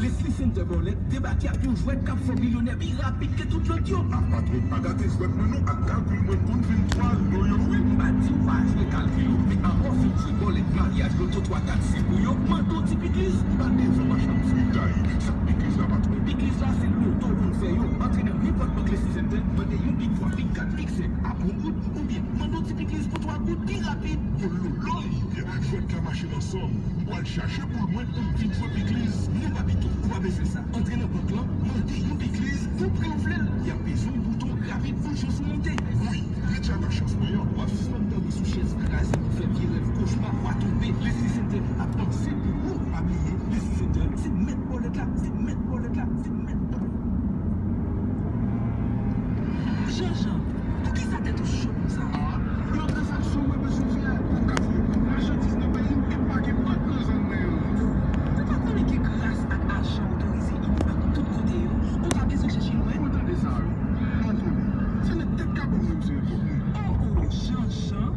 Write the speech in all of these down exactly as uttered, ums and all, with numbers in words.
Leslie Center Bòlèt debake ak yon jwèt k ap fè w milyonè pi rapid ke tout lòt yo. A patwon, pa gate jwèt mwen non ak kalkil mwen pou n vin twa lo yo wi. M pa di w pa jwe kalkil ou, men avan w fin jwe bòlèt, maryaj, loto twa, kat, senk ou yo, mande yon ti pikliz. Pa bezwen machann fritay. Sa k pikliz la, patwon? Pikliz la se loto ou konn fè yo. Antre nan nenpòt bank Leslie Center, mande yon pik twa, pik kat, pik senk a yon goud, oubyen mande yon ti pikliz pou twa goud pi rapid. Yo lo lo. Jwèt la mache nan san m. M pral chache boul mwen pou m vin jwe pikliz. Non, papito, ou pa bezwen sa. Antre nan bank lan, mande yon pikliz, tou pre ou vle l. Y ap peze yon bouton rapid pou jwe sou monte. Wi, ret chata chans mwen an. W ap sispann dòmi sou chèz kraze pou fè vye rèv kochma, w a tonbe. Leslie Center ap panse pou ou. Pa bliye, Leslie Center se mèt bòlèt la, se mèt bòlèt la, se mèt bòlèt la. Jean Jean, poukisa tèt ou cho konsa? Ah, yon tranzaksyon mwen bezwen fè pou m ka voye machandiz nan peyi m e m pa gen bank nan zòn mwen an. Ou pa konnen ke gras ak ajan otorize Unibank tout kote yo, ou pa bezwen chèche lwen? Ou tande sa wi? Mwen konnen. Se nan tèt kabòn mwen misye epòk mwen. Oh, oh, Jean Jean.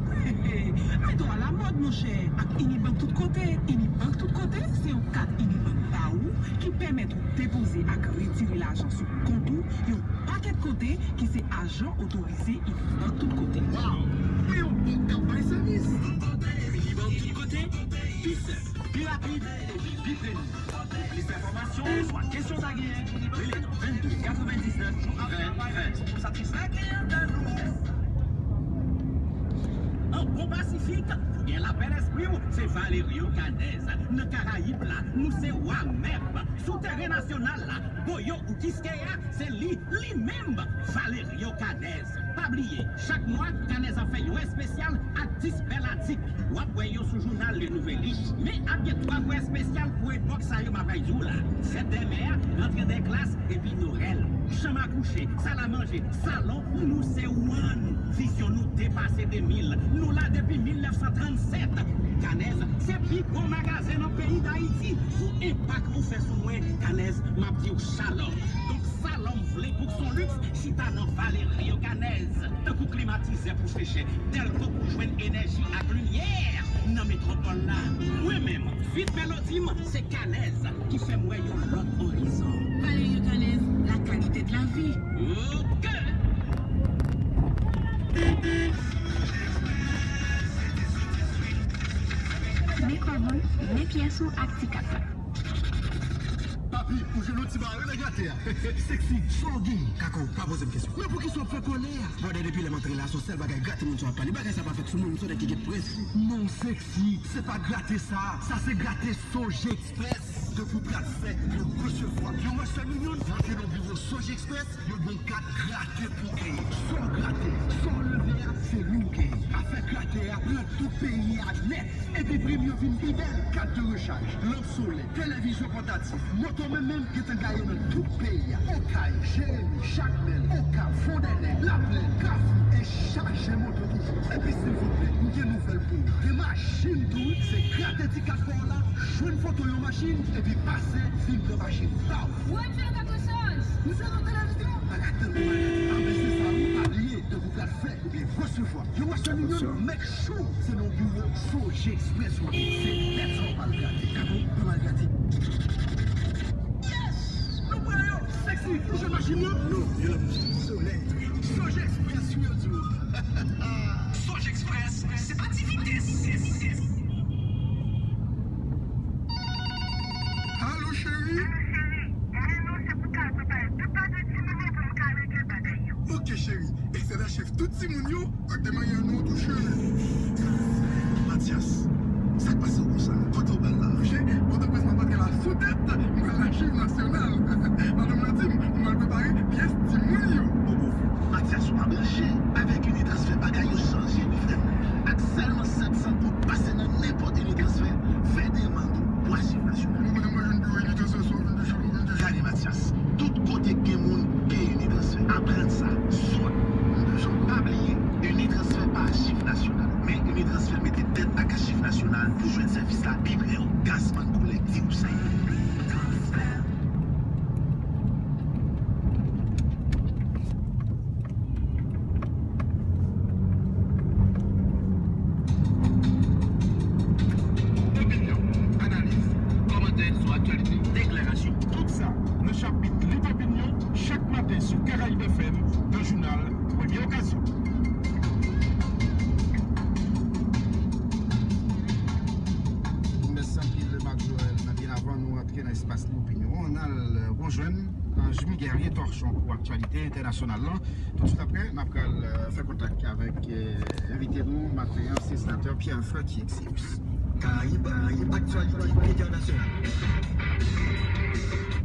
Mete w alamòd, monchè. Ak Unibank tout kote. Unibank tout kote se yon kat Unibank pa ou ki pèmèt ou depoze ak retire lajan sou kont ou yon pakèt kote ki se ajan otorize Unibank tout kote. Waw! Men yon bank k ap bay sèvis! Unibank tout kote, pi senp, pi rapid, epi pi premye. Pou plis enfòmasyon oswa kesyon w ta genyen, rele nan vennde katrevendiznèf ven ven. An bon Pasifik, pou gen lapè lespri w, se Valerio Canez. Nan Karayib la, nou se wa mèb. Sou teren nasyonal la, Boyo ou Kiskeya, se li, li menm, Valerio Canez. Pa bliye, chak mwa, Canez ap fè yon espesyal ak dis bèl atik. W ap wè yo sou jounal Le Nouvelliste. Men ap gen twa gwo espesyal pou epòk sa yo m ap bay di w la. Fèt dè mè a, rantre dè klas, epi Nwèl. Chanm a kouche, sal a manje, salon, nou se one. Vizyon nou depase de mil. Nou la depi mil nèf san trannsèt. Canez, se pi bon magazen nan peyi Dayiti. Pou enpak ou fè sou mwen, Canez, m ap di w shalom. Donk, sa lòm vle pou k son liks, chita nan Valerio Canez. Tankou klimatizè pou freche, dèlko pou jwenn enèji ak limyè nan metwopòl la. Mwen menm, vit melodi m, se Canez ki fè m wè yon lòt orizon. Valerio Canez, la qualité de la vie. Ok! Men kòb ou, men pyès ou ak ti kat la. Papi, ou jwenn yon ti bare nan gratè a. Sexy, sa w gen? Kako, pa poze m kesyon. Men poukisa w ap fè kòlè? Brother, depi lè m antre la, se yon sèl bagay grate moun sa w ap pale. Bagay sa pa fèt sou moun, m sonje ki gen prens. Non, Sexy, se pa grate sa. Sa se grate Sogex Express. Depi w pral fè yon resevwa yon Western Union, rantre nan biwo Sogex Express, yo ba w kat grate pou w genyen. Sa w grate, sa w leve a, se li w genyen. Afè grate a pran tout peyi a nèt. Epi prim yo vin pi bèl, kat de rechaj, lanp solè, televizyon pòtatif, moto menm menm gentan gaye nan tout peyi a. Okay, Jeremi, Jakmèl, Okap, Fondènè, Laplèn, Kafou, e chaje moto toujou. Epi silvouplè, m gen nouvèl pou ou. Gen machin tou wi, se grate ti kat pa w la, jwenn foto yon machin, epi pase vin pran machin pa w. Ou ap jwenn kat rechaj! Ou jwenn yon televizyon! Bagay tèlman bagay. A men se sa wi, pa bliye, depi w pral fè oubyen resevwa yon Western Union, make sure se nan biwo Sogex Express ou ye. Se nèt sa w pral grate. Kako, nou pral grate. Yes! Nou pran yo! Sexy, ou jwenn machin nan? Non, yo la pou solèy. Sogex Express, wi, yo di w. Sogex Express, se pa ti vitès. Alo, cheri. Alo, cheri. Mwen, non, se pou ta prepare tout bagay timoun yo pou m ka regle bagay yo. Ok, cheri. Eksèl a chèf tout timoun yo ak demari a nou an tou, cheri. Matyas, sa k pase w konsa? Kote w pral la? Monchè, Pòtoprens m ap antre la sou tèt, m pral Achiv Nasyonal. Madanm nan di m pou m al prepare pyès timoun yo. Bon, bon, Matyas, ou pa branche. Avèk Unitransfè, bagay yo chanje, wi, frè m. Ak sèlman sèt san goud, pase nan nenpòt Unitransfè, fè demann ou pou Achiv Nasyonal. Bon, kote m pral jwenn biwo Unitransfè, sou vennde Gade, Matyas, tout kote k gen moun, gen Unitransfè. Aprann sa, sòt. Pa bliye, Unitransfè pa Achiv Nasyonal, men Unitransfè mete tèt ak Achiv Nasyonal pou jwenn sèvis la Jwenn, euh, Jimmy Guerrier Torchon pou aktyalite entènasyonal lan. Toutswit apre, n ap pral, euh, fè kontak avèk, euh, envite nou maten an, se senatè Pierre Fleurtier Exéus. Karayib, Karayib, aktyalite entènasyonal.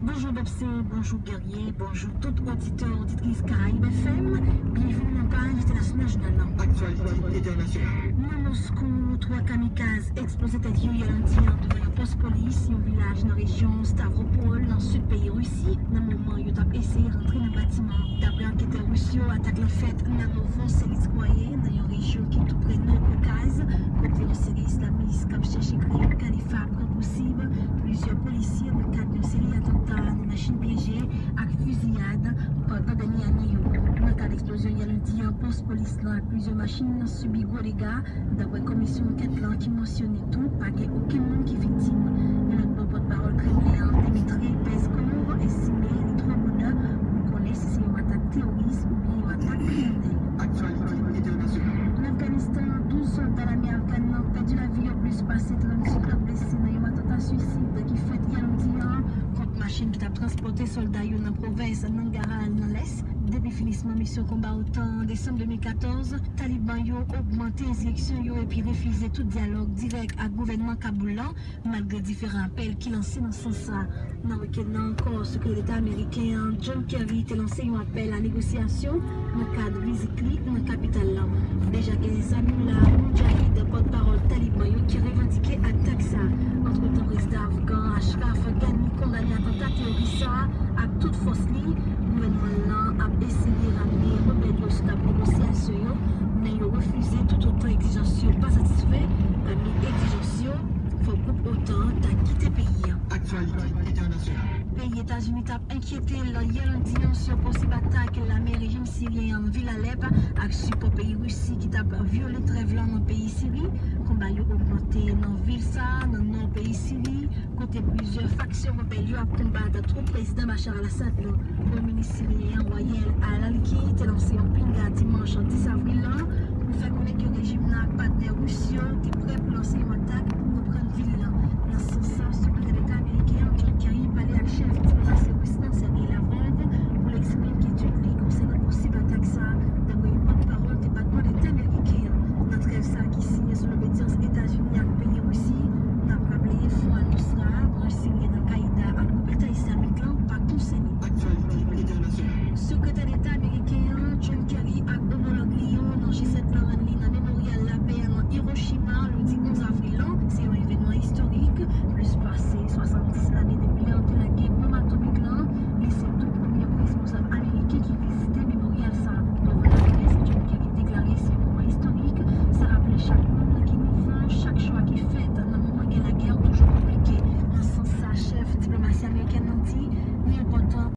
Bonjou Bepse, bonjou Guerrier, bonjou tout oditè, oditris Karayib F M. Byenvini nan paj entènasyonal jounal lan. Aktyalite entènasyonal. Nan Moskou, twa kamikaz eksploze tèt yo yè lendi an devan yon pòs polis, yon vilaj nan rejyon Stavropol, nan sid peyi Risi, nan moman yo t ap eseye rantre nan batiman. Daprè anketè ris yo, atak lan fèt nan Novoselitskoye, nan yon rejyon ki tou pre nò Kokaz, kote yon seri islamis k ap chèche kreye yon kalifa pran posib. Plizyè polisye nan kad yon seri atanta, nan machin pyeje ak fiziyad pandan dènye ane yo. Nan kad eksplozyon yè lendi an, pòs polis lan ak plizyè machin nan sibi gwo dega, daprè komisyon ankèt lan ki mansyone tou pa gen okenn moun ki viktim. Yon lòt bò, pòtpawòl Kremlen an, Dmitry Peskov, estime li twò bonè pou konnen si se yon atak teworis oubyen yon atak kriminèl. Aktyalite entènasyonal. Nan Afganistan, douz sòlda lame afgàn nan pèdi lavi yo plis pase tranntuit lòt blese nan yon atanta swisid ki fèt yè lendi an kont machin ki t ap transpòte sòlda yo nan pwovens Nangarhar nan lès. Depi finisman misyon konba OTAN an desanm de mil katòz, Taliban yo ogmante ensireksyon yo epi refize tout dyalòg dirèk ak gouvènman Kaboul lan, malgre diferan apèl ki lanse nan sans sa. Nan wikenn nan ankò, Sekretè Deta ameriken an, John Kerry, te lanse yon apèl a negosyasyon nan kad vizit li nan kapital lan. Deja gen Zabihullah Mujahid, pòtpawòl Taliban yo, ki revandike atak sa. Antretan, prezidan afgan Ashraf Ghani kondane atanta teworis sa a ak tout fòs li. Gouvènman l lan ap eseye ramne rebèl yo sou tab negosyasyon yo, men yo refize toutotan egzijans yo pa satisfè. Pami egzijans yo, fòk gwoup OTAN an ta kite peyi an. Aktyalite entènasyonal. Peyi Etazini t ap enkyete l yè lendi an sou posib atak lame rejim siryen an nan vil Alèp ak sipò peyi Risi ki t ap vyole trèv lan nan peyi Siri. Konba yo ogmante nan vil sa a, nan nò peyi Siri, kote plizyè faksyon rebèl yo ap konbat twoup prezidan Bashar al-Assad yo. Premye minis siryen an, Wael al-Maliki, te lanse yon pinga dimanch dis avril lan pou fè konnen ke rejim nan ak patnè ris yo te prè pou lanse yon atak pou reprann vil lan.